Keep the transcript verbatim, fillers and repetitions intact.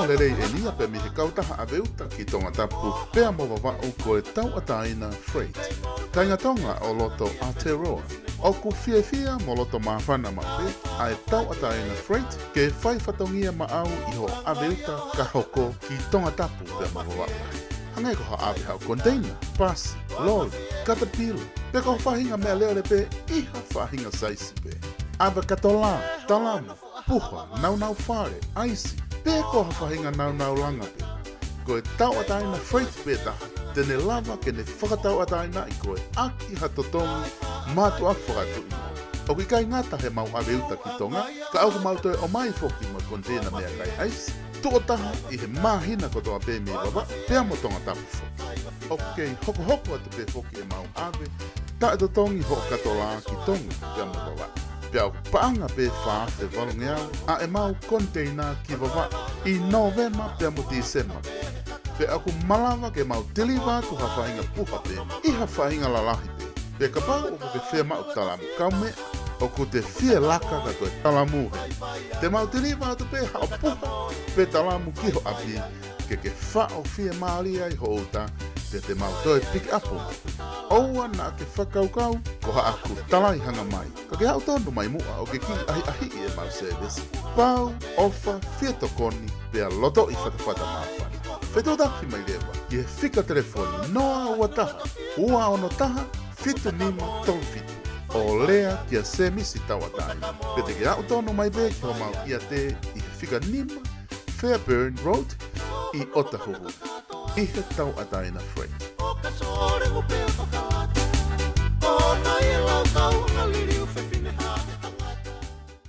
Lelei eni ia pē mei he kautaha ʻave uta ki Tongatapu pea mo Vavaʻu ko e Tauʻatāina Freight. Kāinga Tonga ʻo loto Aotearoa, ʻoku fiefia mo loto māfana maʻu pē ʻa e Tauʻatāina Freight ke fai fatongia maʻau ʻi hoʻo ʻave uta ka hoko ki Tongatapu pea mo Vavaʻu. Hangē ko haʻo ʻave haʻo koniteina, pasi, loli, katapila, pe ko ha faʻahinga meʻalele pē ʻi ha faʻahinga saisi pē. ʻAve katolā, talamu, puha, naunau fale, ʻaisi, pe ko ha faʻahinga naunau langa pē. Ko e Tauʻatāina Freight pē taha te ne lava ke ne fakatauʻatāinaʻi koe ʻaki ha totongi mātuʻaki fakatuʻi. ʻOku ʻikai ngata heʻemau ʻave uta ki Tonga, ka ʻoku mau toe ʻomai foki mo e koniteina meʻakai ʻaisi tuʻo taha ʻi he māhina kotoa pē mei Vavaʻu pea mo Tongatapu foki. ʻOku kei hokohoko atu pē foki ʻemau ʻave taʻetotongi hoʻo katolā ki Tonga pea mo Vavaʻu. Pea ʻoku paʻanga pē fā afe valungeau ʻa ʻemau koniteina ki Vavaʻu ʻi Nōvema pea mo Tīsema. Pea ʻoku malava ke mau tiliva atu ha faʻahinga puha pē ʻi ha faʻahinga lalahi pē. Pea kapau ʻoku ke fiemaʻu talamu kaumeʻa, ʻoku te fie laka ka ko e talamu hē. Te mau tiliva atu pē haʻo puha pe talamu ki ho ʻapi ke ke faʻo fiemālie ai ho uta, pea te mau toe pick up. ʻOua naʻa ke fakakaukau ko haʻaku talai hanga mai. Ka ke aʻu tonu mai muʻa ʻo ke kiʻi ʻahiʻahiʻi ʻemau sēvesi. Pau, ʻofa, fie tokoni, pea lotoʻi fatafata māfana. Fetuʻutaki mai leva ki he fika telefoni noa ua taha, ua ono taha, fitu nima tolu fitu. ʻO lea kia Sēmisi Tauʻatāina. Pe te ke aʻu tonu mai pē ki homau ʻiate ʻi he fika nima Fairburn Road ʻi Otahuhu, ʻi he Tauʻatāina Freight.